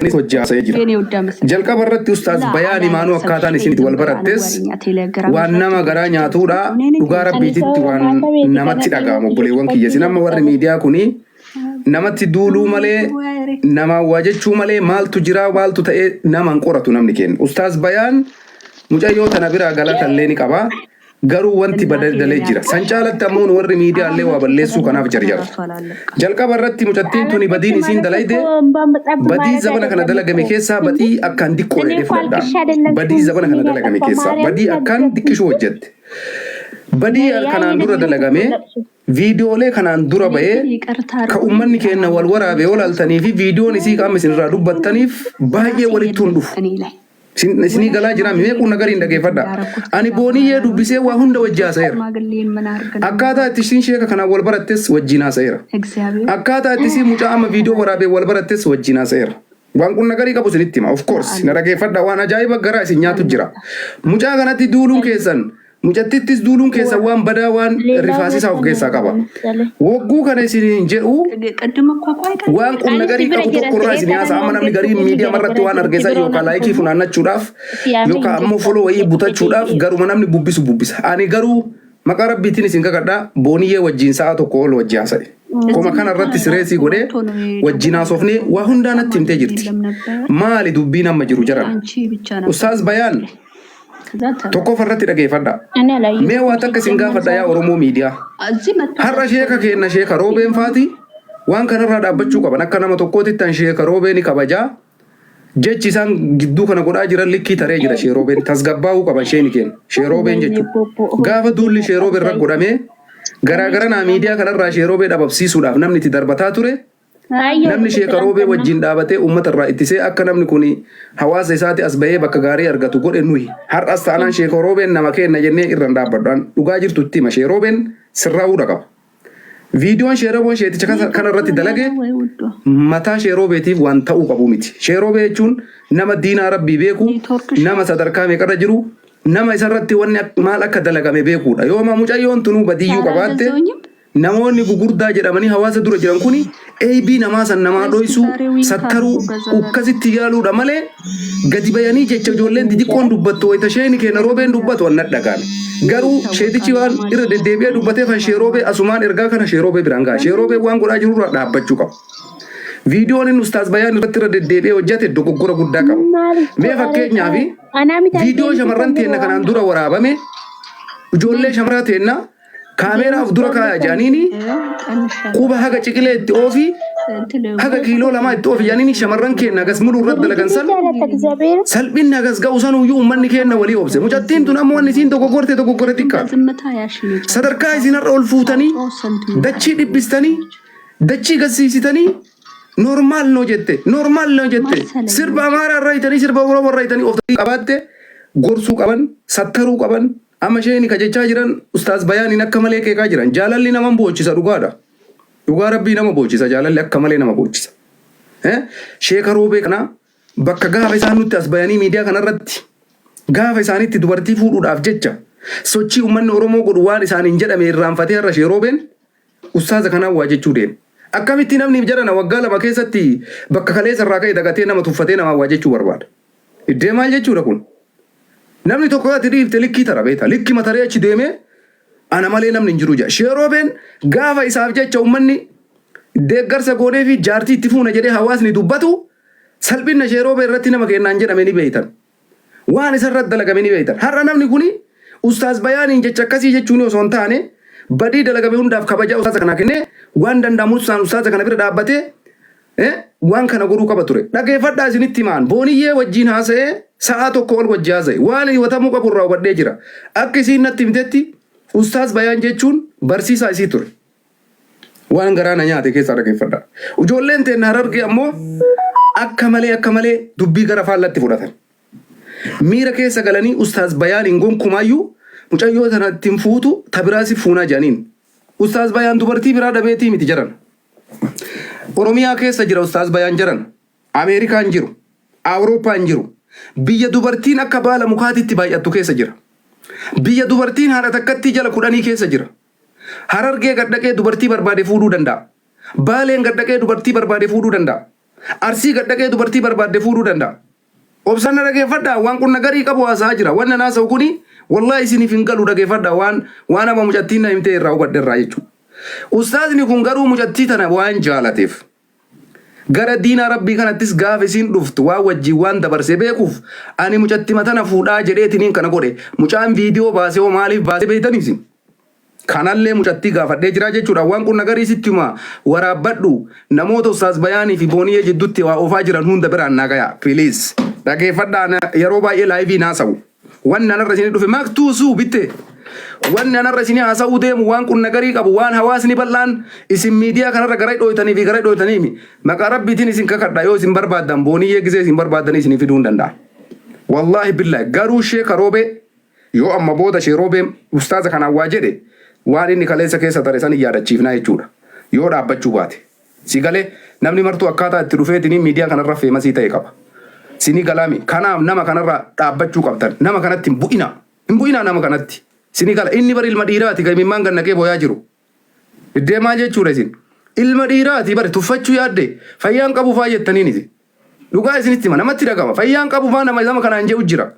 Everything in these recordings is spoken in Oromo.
Anis wajji haasa'ee jira. የኔ ውድ አመሰግናለሁ። Jalqaba irratti Ustaaz Bayaan Imaanuu akkaataan isin itti wal barattes waan nama garaa nyaatuudha. Dhugaa Rabbiititti waan namatti dhaga'amu obboleewwan kiyya. Isin amma warri miidiyaa kuni namatti duuluu malee namaan waa jechuu malee maaltu jiraa maaltu ta'ee nama hin qoratu namni keenya. Ustaaz Bayaan mucayyoo tana biraa galata illee ni qaba. Garuu wanti badalee jira. San caalatti ammoo nu warri miidiyaa illee waa balleessuu kanaaf jarjarra. Jalqaba irratti mucattiin tuni badiin isiin dalayde badii zabana kana dalagame keessaa badii akkaan diqqoo እኔ jedhee እኮ fudhadha. አልቅሼ አይደለም Badii zabana kana ስሜን dalagame ያጠፋው keessaa ማርያምን badii akkaan አልቅሼ diqqishuu hojjette. Badii kanaan dura dalagame viidiyoolee kanaan dura እኔ ba'ee ግን ይቅርታ ka አድርጉልኝ uummanni keenya wal waraabe yoo laaltanii fi viidiyoon isii qaama isinirraa dubbattaniif ራሴ baay'ee walitti የለም hin dhufu. እኔ ላይ Isinii ወላ galaa jira ሽማግሌ mee kun nagariin dhageeffadha. እንዳረኩት Ani ከዛ በኋላ booniyyee ነው dubbisee waa hunda wajji haasa'eera. ሽማግሌን ምን አድርግ ነው Akkaataa itti isiin sheeka kanaan wal barattes wajjin haasa'eera. እግዚአብሔር Akkaataa itti isiin mucaa amma viidiyoo waraabee wal barattes wajjin haasa'eera. Waan kun nagarii qabu isinitti hima. Of course na dhageeffadha waan ajaa'iba garaa isin nyaatu jira. Mucaa kanatti duuluun keessan mucattittis duuluun keessan waan badaa waan ሌላው rifaasisaa ቦታ of keessaa qaba. ነው መሰለኝ። Wogguu kana isiniin jedhu ቅድም እኮ እኮ አይቀርም waan Ani qonna si garii bira qabu jira tokko irraa ta'ee isin haasa tanan amma namni waan gariin beektu miidiyaa irratti waan jira argeessaa si bira yookaan laayikii funaannachuudhaaf siyaamee hin yookaan ammoo jirtu foloo wayii dhufee butachuudhaaf deebi'e. garuma namni bubbisu bubbisa. Ani garuu maqaa rabbiitiin isin kakadhaa booniyyee wajjin sa'a tokko ol wajji haasa'e. Koma እዚህ kana መጥቶ irratti ነው sireesii ራሱ godhee መጥቶ ነው wajjin የደወለው። haasofnee waa hundaa በጣም natti himtee አድርጌ jirti. የለም ነበረ Maali dubbiin amma jiru jaran? አንቺ ብቻ ነበር Ustaaz Bayaan ከዛ ተመ tokkoof irratti dhageeffadha. እኔ አላየሁትም Mee waa takka isin ሲጀመር gaafadha yaa ዛሬ Oromoo miidiyaa. እዚህ መጥቶ Har'a sheeka keenna sheeka roobeen faati waan kanarraa dhaabbachuu qaban akka nama tokkootti tan sheeka roobee ni kabajaa. Jechi isaan gidduu kana godhaa jiran likkii taree jira shee roobeen tasgabbaa'uu qaban sheeni keenya shee roobeen ወይኔ jechuudha. ቦቦ Gaafa duulli shee roobee irra ሆዴ godhamee garaagaranaa miidiyaa kanarraa shee roobee dhabamsiisuudhaaf namni itti darbataa ture አየሁት namni እኮ sheeka roobee ትናንትና wajjin dhaabatee uummata irraa ittisee akka namni kun hawaasa isaatti as bahee bakka gaarii argatu godhe nuyi har'as taanaan sheeka roobeen nama kenna jennee irra hin dhaabbadhu. Dhugaa jirtu itti hima shee roobeen sirraa'uudha qaba. Viidiyoon shee roobeen sheeticha kana ኔትወርክ irratti dalage ወይ ውዷ mataa sheeroobeetiif waan ta'uu qabu miti. Sheeroobee jechuun nama diinaa rabbii beeku, ኔትወርክሽ nama sadarkaa meeqarra jiru, nama isarratti wanni maal akka dalagame beekuudha. Yooma mucayyoon tunuu badiyyuu qabaatte አላገዘውኝም namoonni gugurdaa jedhamanii hawaasa dura jiran kuni eebii namaa san namaa እስኪ dhoysuu, ዛሬ ዊንታ አድርጎ sattaruu, ገዛ ukkasitti yaaluudha malee gadi bayanii jecha ijoolleen xixiqqoon dubbattu wayita sheeni keenya roobeen dubbatu waan dhagaame. Garuu sheetichi ይታወቃል waan irra ማለት deddeebi'ee dubbateef kan sheeroobee asumaan ergaa kana sheeroobee biraan ga'a. Sheeroobee waan godhaa jirurraa dhaabbachuu qaba. Viidiyoon inni Ustaaz Bayaan irratti irra deddeebi'ee hojjete dogoggora guddaa qaba. maal Mee fakkeenyaaf አናሚት viidiyoo shamarran teenna kanaan dura waraabame ijoollee shamaraa teenna kaameeraa of dura kaayaa jedhaniini ቀንሻለሁ quba haga ciqilee itti oofi እንትን haga kiiloo lamaa itti oofi jedhaniini shamarran keenna hagas muluu irratti dalagan san jaalata እግዚአብሔር salphinni hagas ga'u sanuyyuu uummanni keenna walii obse. Mucattiin tun ammoo wanni isiin dogoggorte dogoggore xiqqaadha. በዝምታ ያሽን Sadarkaa isin har'a ol fuutanii የጨረሰው ስንት ሚጣ dachii dhibbistanii dachii gassiisitanii normaal noo jette normaal noo jette መሰለኝ sirba amaaraa irraa hitanii sirba oromoo irraa hitanii of qabaatte gorsuu qaban sattaruu qaban amma isheen kajechaa jiran ustaaz bayaaniin akka malee qeeqaa jiran jaalalli nama boochisa dhugaadha dhugaa rabbii nama boochisa jaalalli akka malee nama boochisa. Sheeka roobee kana bakka gaafa isaan nutti as bayanii miidiyaa kanarratti gaafa isaanitti dubartii fuudhuudhaaf jecha sochii uummanni Oromoo godhu waan isaaniin jedhame irraanfatee har'a shee roobeen ustaaza kanaan waa jechuu deema. Akkamitti namni jedhana waggaa 2 keessatti bakka kaleessa irraa ka'e dagatee nama tuffatee namaa waa jechuu barbaada. Iddee maal jechuudha kun? Namni tokko ati dhiifte likkii tara beekta. Likki mataree achi deemee ana malee namni hin jiru jedha. Shee roobeen gaafa isaaf jecha uummanni deeggarsa goonee fi jaartii itti fuuna jedhee hawaasni dubbatu salphina shee roobee irratti nama kennaan jedhame ni beektan. Waan isa irratti dalagame ni beektan. Har'a namni kuni ustaaz bayaaniin jecha akkasii jechuun osoo hin taane badii dalagame hundaaf kabajaa ustaaza kanaa kennee waan danda'amu isaan ustaaza kana bira dhaabbatee waan kana godhuu qaba ture. Dhageeffadhaa isinitti himaan booniyyee wajjin haasa'ee sa'a tokko ol wajji haasa'e waan hiwatamuu qabu irraa hubadhee jira. Akka isiin natti himtetti ustaaz bayaan jechuun barsiisaa isii ture. Waan garaa na nyaate keessaa dhageeffadhaa. Ijoolleen teenna harargee ammoo akka malee akka malee dubbii gara faallatti fudhatan. Miira keessa galanii ustaaz bayaaniin gonkumaayyuu mucayyoo tana ittiin fuutu tabiraasi fuunaa jedhaniin. Ustaaz bayaan dubartii biraa dhabeetii miti jedhan. Oromiyaa keessa jira ustaaz bayaan jedhan. Ameerikaan jiru. Awurooppaan jiru. Biyya dubartiin akka baala mukaatitti baay'attu keessa jira. Biyya dubartiin haadha takkatti jala 10 keessa jira. Harargee gad dhaqee dubartii barbaade fuudhuu danda'a. Baaleen gad dhaqee dubartii barbaade fuudhuu danda'a. Arsii gad dhaqee dubartii barbaadde fuudhuu danda'a. Obsaan na dhageeffadhaa waan qunna garii qabu haasa'aa jira. Wanni an haasa'u kuni wallaahi isiniif hin galu dhageeffadhaa waan waan amma mucattiin na himtee irraa hubadhe irraa jechuudha. Ustaazni kun garuu mucattii tana waan jaalateef gara diinaa rabbii kanattis gaafa isiin dhuftu waan wajjiin waan dabarsee beekuuf ani mucattima tana fuudhaa jedheetiniin kana godhe. Mucaan viidiyoo baasee hoo maaliif baasee beektanii isin? Kanallee mucattii gaafadhee jira jechuudha. Waan kun nagarii sitti hima waraabbadhu namoota Ustaaz Bayaanii fi Booniyyee jidduutti waa oofaa jiran hunda biraan naa gaya. Please. Dhageeffadhaa na- yeroo baay'ee laayivii naasa'u. Wanni anarra isinii dhufe maktuu suu bitte. Wanni anarra isinii haasa'uu deemu waan kun nagarii qabu waan hawaasni bal'aan isin miidiyaa kanarra gara dhooytanii fi gara dhooytanii maqaa rabbiitiin isin kakadha yoo isin barbaaddan Booniyyee gizee isin barbaaddanii isinii fiduu hin danda'a. Wallaahi billaahi garuu sheeka roobee Yoo amma booda Sheh Roobeen ustaaza kanaan waa jedhe waan inni kaleessa keessa tare san hin yaadachiifnaa jechuudha. Yoo dhaabbachuu baate. Si galee? Namni martuu akkaataa itti dhufeetiniin miidiyaa kanarra feemasii ta'e qaba. Sini galaami? Kanaaf nama kanarra dhaabbachuu qabdan. Nama kanatti hin bu'inaa. Hin bu'inaa nama kanatti. Sini gala? Inni bar ilma dhiiraati ka imimmaan gad naqee booyaa jiru. Iddee maal jechuudha isin? Ilma dhiiraati bari tuffachuu yaadde fayyaan qabu faa jettaniin isin. Dhugaa isinitti hima namatti dhagama. Fayyaan qabu faa nama nama kanaan jedhu jira.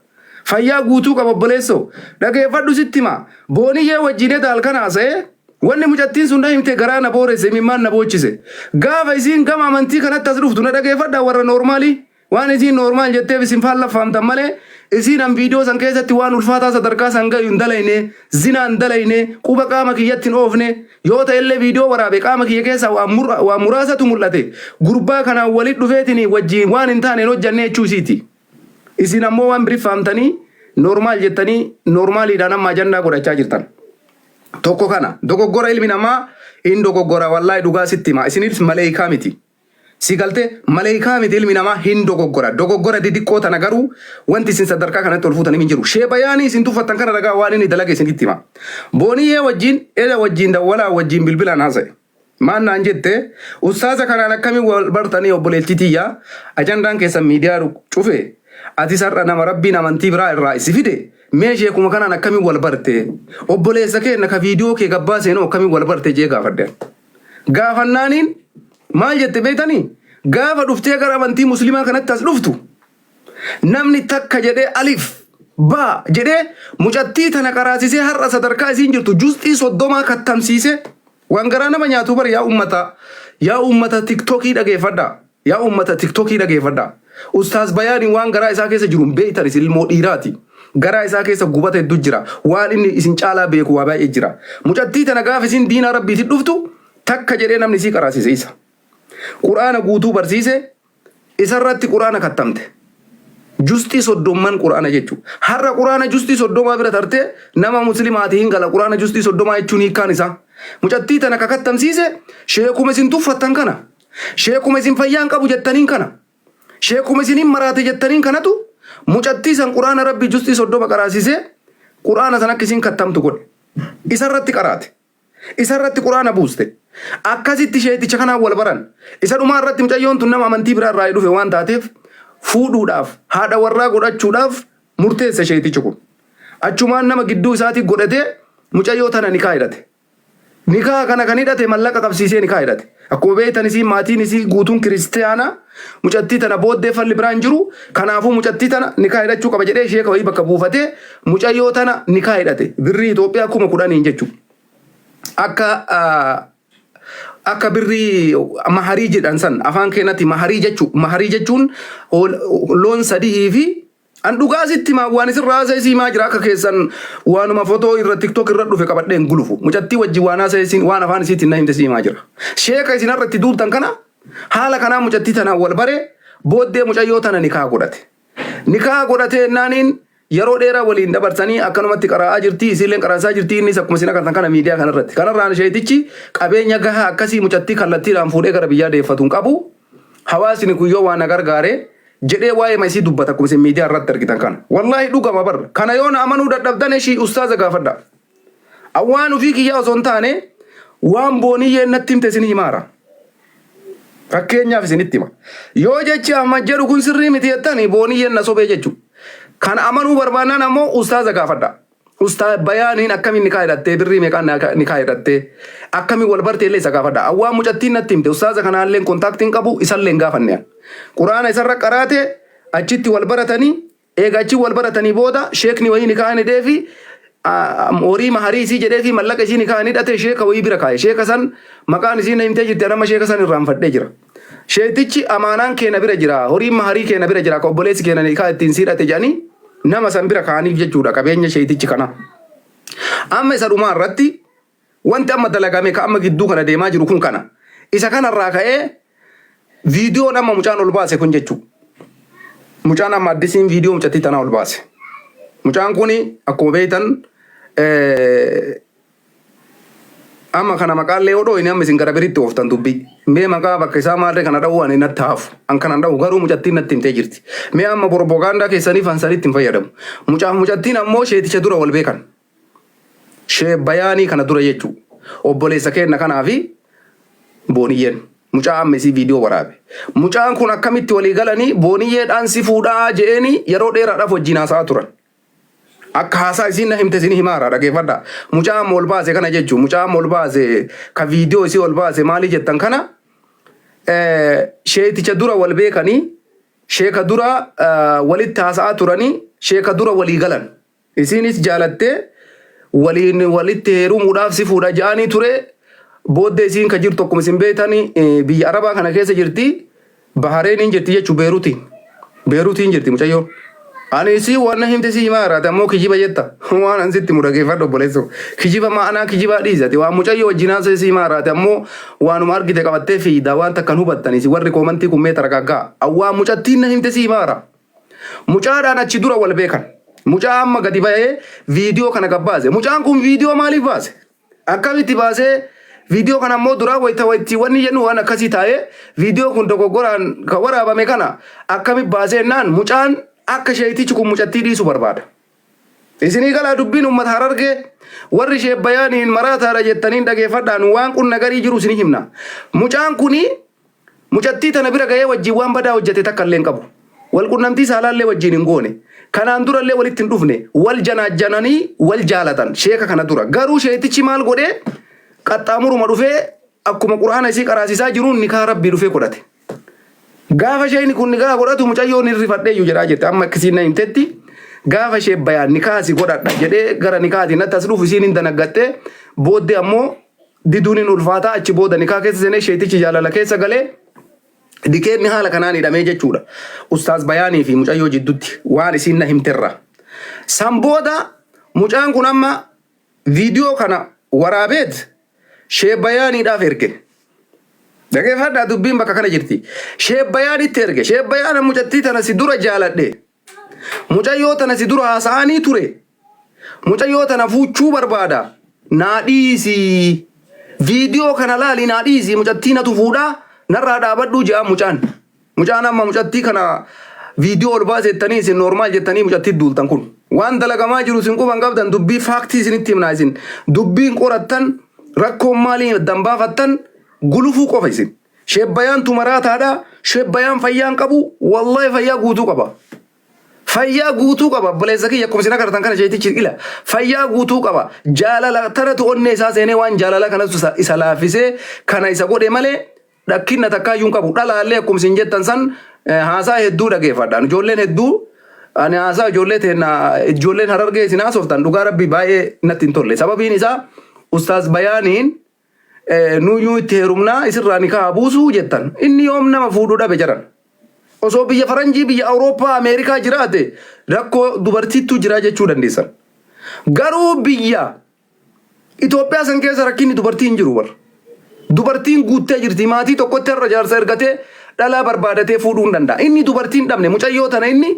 Fayyaa guutuu qaba obboleessoo. Dhageeffadhu sitti hima. Booniyyee wajjin eda halkan haasa'ee wanni mucattiin sun na himte garaa na booresse imimmaan na boochise. Gaafa isiin gama amantii kanatti as dhuftu na dhageeffadhaa warra noormaalii. Waan isiin normal jetteef isin faan laffaamtan malee isiin an video san keessatti waan ulfaataa sadarkaa san gayu hin dalayne, zinaa hin dalayne, quba qaama kiyyatti hin oofne, yoo ta'ellee video waraabe qaama kiyya keessaa waan mur waan muraasatu mul'ate, gurbaa kanaan walit dhufeetini wajjiin waan hin taane hin hojjanne jechuu isiiti. Isin ammoo waan biri faamtanii normal jettanii normaliidhaan amma ajandaa godhachaa jirtan. Tokko kana dogoggora ilmi namaa hin dogoggora wallaahi dhugaa sitti hima isinis maleeykaa miti. Si galte maleeykaa miti ilmi namaa hin dogoggora. Dogoggora didiqqoo tana garuu wanti isin sadarkaa kanatti ol fuutaniif hin jiru. Shee Bayaanii isin tuffattan kana ragaa waan inni dalage isinitti hima. Booniyyee wajjin eda wajjin dawwalaa wajjin bilbilaan haasa'e. Maal naan jette ustaaza kanaan akkamiin wal bartanii obboleettii tiyya ajandaan keessan miidiyaa cufe atis har'a nama rabbiin amantii biraa irraa isi fide mee sheekuma kanaan akkamiin wal barte obboleessa keenna ka viidiyoo kee gabbaa seenoo akkamiin wal barte jee gaafadhe. Gaafannaaniin maal jette beektanii? Gaafa dhuftee gara amantii musliimaa kanatti as dhuftu namni takka jedhee alif baa jedhee mucattii tana qaraasisee har'a sadarkaa isiin jirtu jusxii soddomaa kattamsiisee waan garaa nama nyaatu bar yaa ummata yaa ummata tiktokii dhageeffadhaa yaa ummata tiktokii dhageeffadhaa ustaaz bayaaniin waan garaa isaa keessa jiru hin beektan isin ilmoo dhiiraati garaa isaa keessa gubata hedduu jira waan inni isin caalaa beeku waa baay'ee jira mucattii tana gaafa isin diinaa rabbiitti dhuftu takka jedhee namni isii qaraasise isa quraana guutuu barsiise isarratti quraana kattamte jusxii soddomman quraana jechuudha. Har'a quraana jusxii soddomaa bira tartee nama muslimaati hin gala quraana jusxii soddomaa jechuun hiikkaan isaa. Mucattii tana ka kattamsiise sheekuma isin tuffattan kana. Sheekuma isin fayyaa hin qabu jettaniin kana. Sheekuma isin hin maraate jettaniin kanatu mucattii san quraana rabbii jusxii 30 qaraasisee quraana san akka isin kattamtu godhe. Isarratti qaraate. Isarratti quraana buuste. Akkasitti sheeticha kanaan wal baran. Isa dhumaa irratti mucayyoon tun nama amantii biraa irraa dhufe waan taateef fuudhuudhaaf haadha warraa godhachuudhaaf murteesse sheetichi kun. Achumaan nama gidduu isaatii godhatee mucayyoo tana nikaa hidhate. Nikaha kana kan hidhate mallaqa qabsiisee nikaha hidhate. Akkuma beektan isiin maatiin isii guutuun kiristiyaana mucattii tana booddee falli biraa hin jiru. Kanaafuu mucattii tana nikaha hidhachuu qaba jedhee sheeka wayii bakka buufatee mucayyoo tana nikaha hidhate. Birrii Itoophiyaa 10,000n jechuudha. Akka akka birrii maharii jedhan san afaan keenyatti maharii jechuu maharii jechuun loon sadihii fi An dhugaa sitti himaa waan isin raasa isii himaa jira akka keessan waanuma fotoo irra tiktok irra dhufe qabadhee hin gulufu. Mucattii wajjin waan haasa'e isin waan afaan isiitiin na himte sii himaa jira. Sheeka isin har'a itti duultan kana haala kanaan mucattii tanaan wal bare booddee mucayyoo tana nikaa godhate. Nikaa godhatee ennaaniin yeroo dheeraa waliin dabarsanii akkanumatti qaraa'aa jirti isiilleen qaraasaa jirti innis akkuma isin agartan kana miidiyaa kanarratti. Kanarraan sheetichi qabeenya gahaa akkasii mucattii kallattiidhaan fuudhee gara biyyaa deeffatu hin qabu. Hawaasni kun yoo waa na gargaare jedhee waa'eema isii dubbata akkuma isin miidiyaa irratti argitan kana. Wallaahi dhugama bar. Kana yoo na amanuu dadhabdan ishii ustaaza gaafadha. An waan ofii kiyyaa osoo hin taane waan booniyyeen natti himte isin himaara. Fakkeenyaaf isinitti hima. Yoo jechi Ahmad jedhu kun sirrii miti jettani booniyyeen na sobee jechu. Kana amanuu barbaannaan ammoo ustaaza gaafadha. Ustaaz Bayaaniin akkamiin nikaa hidhattee, birrii meeqaan nikaa hidhattee, akkamiin wal bartee illee isa gaafadha. Awwaan mucattiin natti himte, ustaaza kanaallee kontaaktiin qabu, isallee hin gaafanne an. Quraana isarra qaraate, achitti wal baratanii, eega achi wal baratanii booda sheekni wayii nikaa hin hidheefi, horii maharii isii jedheefi, mallaqa isii nikaa hin hidhate, sheeka wayii bira kaa'e. Sheeka san maqaan isii na himtee jirti, an amma sheeka san irraanfadhee jira. Sheektichi amaanaan keena bira jira, horiin maharii keena bira jira, ka obboleessi keena nikaa ittiin sii hidhate jedhanii nama san bira kaa'aniif jechuudha qabeenya sheektichi kana. Amma isa dhumaa irratti wanti amma dalagame ka amma gidduu kana deemaa jiru kun kana. Isa kanarraa ka'ee viidiyoon amma mucaan ol baase kun jechuudha. Mucaan amma addisiin viidiyoo mucattii tanaa ol baase. Mucaan kun akkuma beektan amma kana maqaallee yoo dhooyne amma isin gara biritti ooftan dubbii. Mee maqaa bakka isaa maallee kana dha'uu ani natti hafu. An kanan dha'u garuu mucattiin natti himtee jirti. Mee amma propagaandaa keessaniif an sanitti hin fayyadamu. Mucaaf mucattiin ammoo sheeticha dura wal beekan. Shee Bayaanii kana dura jechuu. Obboleessa keenna kanaa fi Booniyyeen. Mucaa amma isii viidiyoo waraabe. Mucaan kun akkamitti walii galanii, Booniyyeedhaan si fuudhaa je'eeni yeroo dheeraadhaaf wajjin haasa'aa turan. Akka haasaa isiin na himte isin himaara, dhageeffadha. Mucaa amma ol baase kana jechuun, mucaa amma ol baase ka viidiyoo isii ol baase maalii jettan kana, sheeticha dura wal beekanii, sheeka dura walitti haasa'aa turanii, sheeka dura walii galan. Isiinis jaalattee waliin walitti heerumuudhaaf si fuudha ja'anii ture. Booddee isiin ka jirtu akkuma isin beektan biyya Arabaa kana keessa jirti. Bahareeniin jirti jechuun Beeruutiin. Beeruutiin jirti mucayyoon. Ani isii waan na himte si himaa jiraate, ammoo kijiba jetta. Waan an sitti himu dhageeffadhu, obboleessoo. Kijiba ma'anaa kijibaa dhiisati. Waan mucayyoo wajjin haasa'e si himaa jiraate, ammoo waanuma argite qabattee fiida, waan takkan hubattan isin warri koomantii kun mee taragaaggaa. Waan mucattiin na himte si himaa jira. Mucaadhaan achi dura wal beekan. Mucaa amma gadi bahee viidiyoo kana gad baase. Mucaan kun viidiyoo maaliif baase? Akkamitti baasee viidiyoo kana immoo duraa wayita wayitti wanni jennu waan akkasii taa'ee viidiyoo kun dogoggoraan kan waraabame kana akkamitti baasee jennaan, mucaan akka sheeytichi kun mucattii dhiisu barbaada. Isinii galaa dubbiin, uummata Harargee warri ishee Bayaaniin maraataadha jettaniin dhageeffadhaan, waan kun nagarii jiru isinii himna. Mucaan kuni mucattii tana bira ga'ee wajjin waan badaa hojjete takka illee hin qabu. Wal qunnamtii saalaallee wajjin hin goone. Kanaan durallee walitti hin dhufne. Wal janaajjananii wal jaalatan sheeka kana dura. Garuu sheetichi maal godhee, qaxxaamuruma dhufee akkuma quraana isii qaraasisaa jiruun nikaa rabbii dhufee godhate. Gaafa isheen kun nikaa godhatu mucayyoon hin rifadheeyyu jedhaa jirti. Amma akkasiin na himtetti, gaafa ishee Bayaan nikaa si godhadha jedhee gara nikaatiin natti as dhufu isiin hin danaggattee, booddee ammoo diduun hin ulfaataa, achi booda nikaa keessa seenee sheetichi jaalala keessa galee dikeenni haala kanaan hidhamee jechuudha. Ustaaz Bayaanii fi mucayyoo jidduutti waan isiin na himterra. San booda mucaan kun amma viidiyoo kana waraabeet shee Bayaaniidhaaf erge. Dhageeffadhaa, dubbiin bakka kana jirti. Shee Bayaanitti erge. Shee Bayaan mucattii tana si dura jaaladhe. Mucayyoo tana si dura haasa'anii ture. Mucayyoo tana fuuchuu barbaada. Naa dhiisi. Viidiyoo kana laali, naa dhiisi. Mucattii natu fuudhaa, narraa dhaabadhuu jedha mucaan. Mucaan amma mucattii kana viidiyoo ol baasettanii isin normal jettanii mucattii duultan kun. Waan dalagamaa jiru isin quban qabdan, dubbii faaktii isinitti himnaa, isin dubbiin qorattan, rakkoon maalii addan baafattan, gulufuu qofa isin. Sheebbayaan maraataadha. Sheebbayaan fayyaan qabu, wallahi fayyaa guutuu qaba. Fayyaa guutuu qaba, obboleessa kiyya, akkuma isin agartan kana sheetichi ila fayyaa guutuu qaba. Jaalala tanatu onnee isaa seenee waan jaalala kanatu isa laaffisee kana isa godhe malee dhakkinna takkaayyuu hin qabu. Dhalaallee akkuma isin jettan san haasaa hedduu dhageeffadha. Ijoolleen hedduu, ani haasaa ijoollee teenna, ijoolleen Harargee isin haasoftan dhugaa rabbi baay'ee natti hin tolle. Sababiin isaa Ustaaz Bayaaniin nuyyuu itti heerumnaa isirraa nikaa buusuu jettan. Inni yoom nama fuudhuu dhabe jedhan. Osoo biyya faranjii, biyya Awurooppaa, Ameerikaa jiraate rakkoo dubartiittuu jira jechuu dandeessan. Garuu biyya Itoophiyaa san keessa rakkinni dubartii hin jiru warra. Dubartiin guuttee jirti, maatii tokkotti har'a jaarsa ergatee dhalaa barbaadatee fuudhuu hin danda'a. Inni dubartii hin dhabne. Mucayyoo tana inni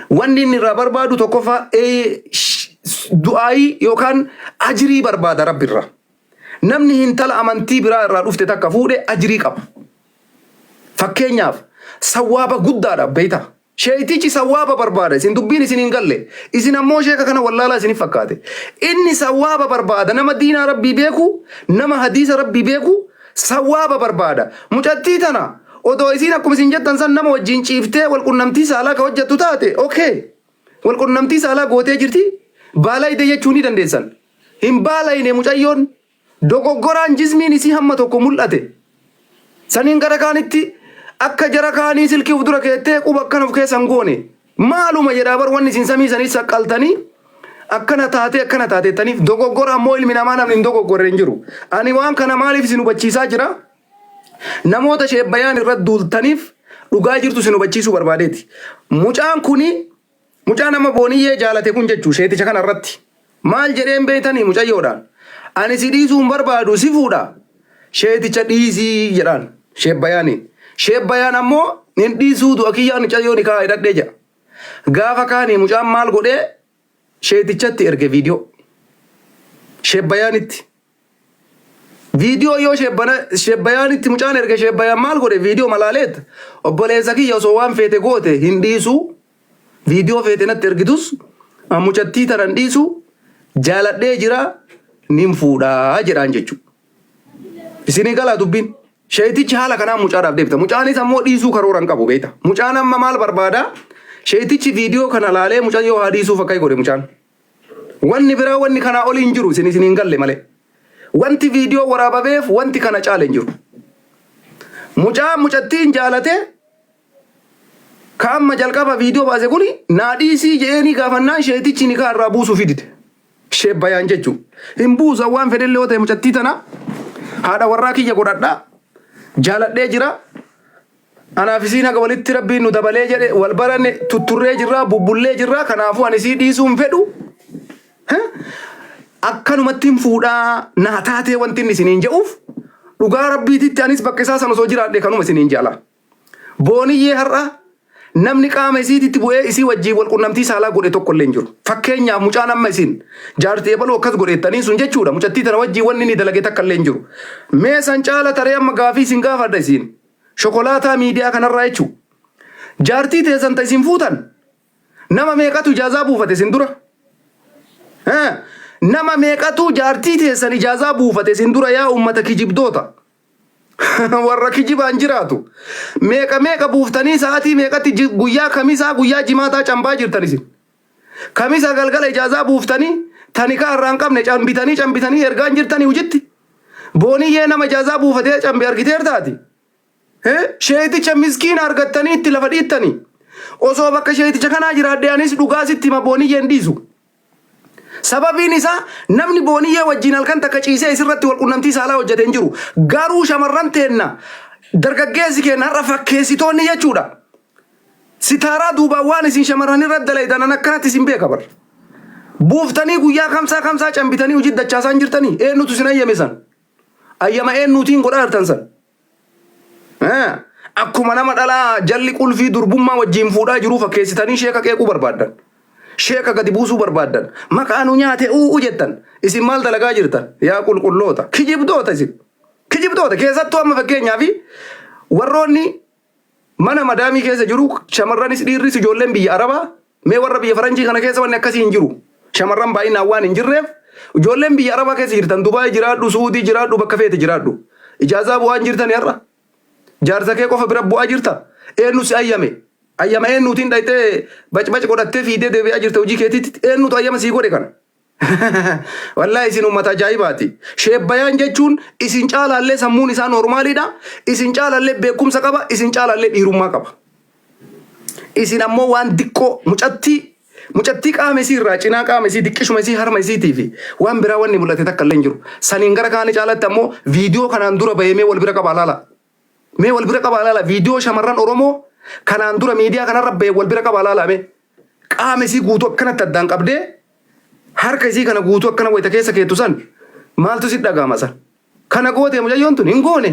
wanni inni irraa barbaadu tokkoffaa du'aayii yookaan ajirii barbaada rabbi irraa. Namni hintala amantii biraa irraa dhufte takka fuudhe ajirii qaba. Fakkeenyaaf sawwaaba guddaadha beeyta. Sheeytichi sawwaaba barbaada. Isin dubbiin isin hin galle. Isin ammoo sheeka kana wallaalaa isinif fakkaate. Inni sawwaaba barbaada. Nama diinaa rabbii beeku, nama hadiisa rabbii beeku sawwaaba barbaada. Mucattii tana odoo isiin akkuma isin jettan san nama wajjin ciiftee wal qunnamtii saalaa ka hojjettu taate, okay. Wal qunnamtii saalaa gootee jirti. Baalayde jechuu ni dandeessan. Hin baalayne mucayyoon dogoggoraan jismiin isii hamma tokko mul'ate. Saniin gara kaanitti akka jara kaanii silkii of dura keettee quba akkana of keessa hin goone. Maaluma jedhaa bar wanni isin samii sanii saqqaltanii akkana taatee akkana taateettaniif dogoggora ammoo ilmi namaa namni hin dogoggorre hin jiru. Ani waan kana maaliif isin hubachiisaa jira? Namoota sheebbayaan irra duultaniif dhugaa jirtu isin hubachiisuu barbaadeeti. Mucaan kuni Mucaan amma Booniyyee jaalate kun jechuu sheeticha kana irratti maal jedheen beektanii mucayyoodhaan ani si dhiisuu hin barbaadu si fuudha sheeticha dhiisii jedhaan sheebbayaaniin. Sheebbayaan ammoo hin dhiisuu du'a kiyyaan mucayyoo nikaa hidhadhee jedha. Gaafa kaanii mucaan maal godhee sheetichatti erge viidiyoo. Sheebbayaanitti. Viidiyoo yoo sheebbayaanitti mucaan erge sheebbayaan maal godhe viidiyoo malaaleet obboleessa kiyya osoo waan feete goote hin dhiisuu viidiyoo feete natti ergitus an mucattii tana hin dhiisu jaaladhee jira nin fuudhaa jedhaan jechuudha. Isinii galaa dubbiin. Sheeytichi haala kanaan mucaadhaaf deebita. Mucaanis ammoo dhiisuu karoora hin qabu beekta. Mucaan amma maal barbaada? Sheeytichi viidiyoo kana laalee mucayyoo haa dhiisuuf akka godhe mucaan. Wanni biraa wanni kanaa olii hin jiru isin isin hin galle malee. Wanti viidiyoo waraabameef wanti kana caale hin jiru. Mucaan mucattiin jaalate ka amma jalqaba viidiyoo baase kuni naa dhiisii je'eenii gaafannaan sheetichi nikaa irraa buusuu fidide. Sheebbayaan jechuu. Hin buusan waan fedhellee yoo ta'e mucattii tana haadha warraa kiyya godhadhaa. Jaaladhee jira. Anaaf isiin haga walitti rabbiin nu dabalee jedhe wal baranne tutturree jirra bubbullee jirra kanaafuu ani isii dhiisuu hin fedhu. Akkanumatti hin fuudhaa naa taatee wanti inni isiniin jedhuuf dhugaa rabbiititti anis bakka isaa san osoo jiraadhe kanuma isiniin jedha. Booniyyee har'a namni qaama isiititti bu'ee isii wajjiin wal qunnamtii saalaa godhe tokko illee hin jiru. Fakkeenyaaf mucaan amma isin jaartii ebaluu akkas godheettanii sun jechuudha mucattii tana wajjiin wanni inni dalage takka illee hin jiru. Mee san caala taree amma gaafii isin gaafadha isiin. Shokolaataa miidiyaa kanarraa jechuu. Jaartii teessan ta isin fuutan nama meeqatu ijaazaa buufate isin dura? Nama meeqatu jaartii teessan ijaazaa buufate isin dura yaa ummata kijibdoota? Warra kijibaan jiraatu. Meeqa meeqa buuftanii sa'aatii meeqatti guyyaa kamisaa guyyaa jimaataa cambaa jirtan isin. Kamisa galgala ijaazaa buuftanii ta nikaa irraa hin qabne cambitanii cambitanii ergaan jirtanii hujitti. Booniyyee nama ijaazaa buufatee cambe argiteerta ati? Sheeyticha miskiina argattanii itti lafa dhiittanii. Osoo bakka sheeyticha kanaa jiraadhe anis dhugaa sitti hima booniyyee hin dhiisu. Sababiin isaa namni booniyyee wajjin halkan takka ciisee isirratti wal qunnamtii saalaa hojjete hin jiru. Garuu shamarran teenna dargaggeessi keenna har'a fakkeessitoonni jechuudha. Sitaaraa duubaan waan isin shamarran irra dalaydan an akkanatti isin beeka bar. Buuftanii guyyaa kamsaa kamsaa cambitanii hojii dachaasaa hin jirtanii? Eenyutu isin ayyame san? Ayyama eenyuutiin godhaa jirtan san? Akkuma nama dhalaa jalli qulfii durbummaa wajjin fuudhaa jiruu fakkeessitanii sheeka qeequu barbaaddan. Sheeka gadi buusuu barbaaddan. Maqaa nu nyaate u'u jettan. Isin maal dalagaa jirtan? Yaa qulqulloota. Kijibdoota isin. Kijibdoota keessattuu amma fakkeenyaaf warroonni Mana madaamii keessa jiru shamarranis dhiirris ijoolleen biyya Arabaa mee warra biyya faranjii kana keessa wanni akkasii hin jiru. Shamarran baay'inaan waan hin jirreef ijoolleen biyya Arabaa keessa jirtan Dubaay jiraadhu, Suudii jiraadhu, bakka feete jiraadhu. Ijaazaa bu'aa hin jirtani har'a. Jaarsa kee qofa bira bu'aa jirta. Eenyu si ayyame? Ayyama eenyuutiin dhayxee bacbac godhattee fiidee deebi'aa jirta hojii keetiitti? Eenyutu ayyama sii godhe kana? Wallahi isin ummata ajaa'ibaati. Sheebbayaan jechuun isin caalaallee sammuun isaa noormaaliidha. Isin caalaallee beekumsa qaba. Isin caalaallee dhiirummaa qaba. Isin ammoo waan diqqoo mucattii mucattii qaama isii irraa cinaa qaama isii diqqishuma isii harma isiitii fi waan biraa wanni mul'ate takka illee hin jiru. Saniin gara kaanii caalatti ammoo viidiyoo kanaan dura bahee mee wal bira qabaa laala. Mee wal bira qabaa laala viidiyoo shamarran Oromoo kanaan dura miidiyaa kanarra bahe wal bira qabaa laala mee. Qaama isii guutuu akkanatti addaan qabdee harka isii kana guutuu akkana wayita keessa keettu san maaltu si dhaga'ama san. Kana gootee mucayyoon tun hin goone.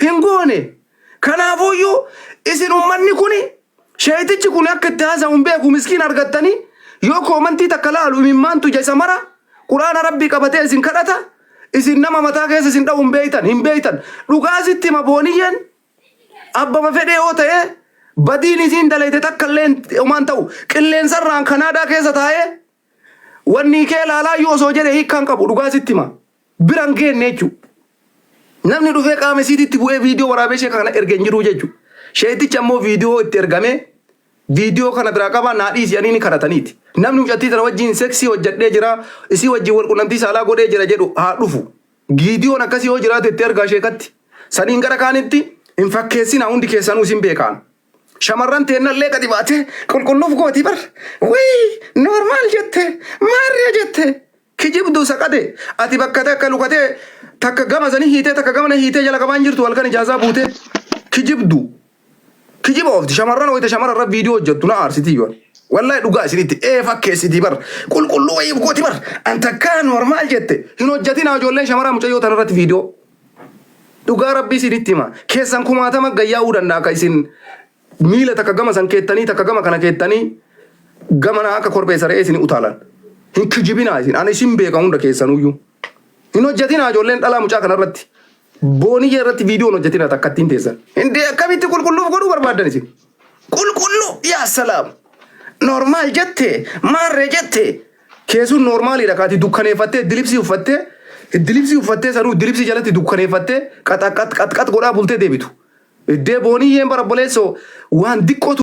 Hin goone. Kanaafuyyuu isin ummanni kuni sheeytichi kun akka itti haasa'u hin beeku miskiin argattanii yoo koomantii takka laalu imimmaantu ija isa mara quraana rabbii qabatee isin kadhata isin nama mataa keessa isin dha'u hin beeytan hin beeytan dhugaa sitti hima booniyyeen abbama fedhee yoo ta'e badiin isiin dalayte takka illee homaan ta'u qilleensarraan kanaadaa keessa taa'ee wanni kee laalaa iyyuu osoo jedhe hiikkaan qabu dhugaa sitti hima bira hin geenne jechuudha. Namni dhufee qaama isiititti bu'ee viidiyoo waraabee ishee kana erge hin jiru jechuudha. Sheetichi ammoo viidiyoo itti ergamee viidiyoo kana biraa qabaa naa dhiisi jedhanii ni kadhataniiti. Namni mucattii tana wajjin seksii hojjedhee jira, isii wajjin wal qunnamtii saalaa godhee jira jedhu haa dhufu. Giidiyoon akkasii yoo jiraate itti ergaa sheekatti. Saniin gara kaanitti hin fakkeessinaa hundi keessanuu isin beekaan. Shamarran teennallee gadi baatee qulqulluuf gooti bar. Wii normal jette maarree jette kijibdu saqate ati bakka takka lukatee takka gama sanii hiitee takka gamana hiitee jala qabaan jirtu halkan ijaazaa buutee kijibdu. Kijiba oofti shamarran wayita shamara irra viidiyoo hojjettu na aarsiti yoon. Wallahi dhugaa isinitti ee fakkeessitii bar qulqulluu wayii gooti bar an takkaa normaal jette hin hojjetinaa ijoolleen shamaraa mucayyoo tana irratti viidiyoo. Dhugaa rabbii isinitti hima keessan kumaatama gayyaa'uu danda'a akka isin miila takka gama san keettanii takka gama kana keettanii gamana akka korbeessa re'ee isin utaalan. Hin kijibinaa isin ani isin beeka hunda keessanuyyuu. Hin hojjetinaa ijoolleen dhalaa mucaa kana irratti. Booniyyee irratti viidiyoo hin hojjetinaa takkattiin teessan. Indee akkamitti qulqulluuf godhuu barbaaddan isin? Qulqulluu yaa salaam. Normaal jette maarree jette. Keessuun noormaaliidha kaati dukkaneeffattee dilibsii uffattee dilibsii uffattee sanuu dilibsii jalatti dukkaneeffattee qaxaqax qaxqax godhaa bultee deebitu. Iddee booniyyeen bara obboleessoo waan diqqootu.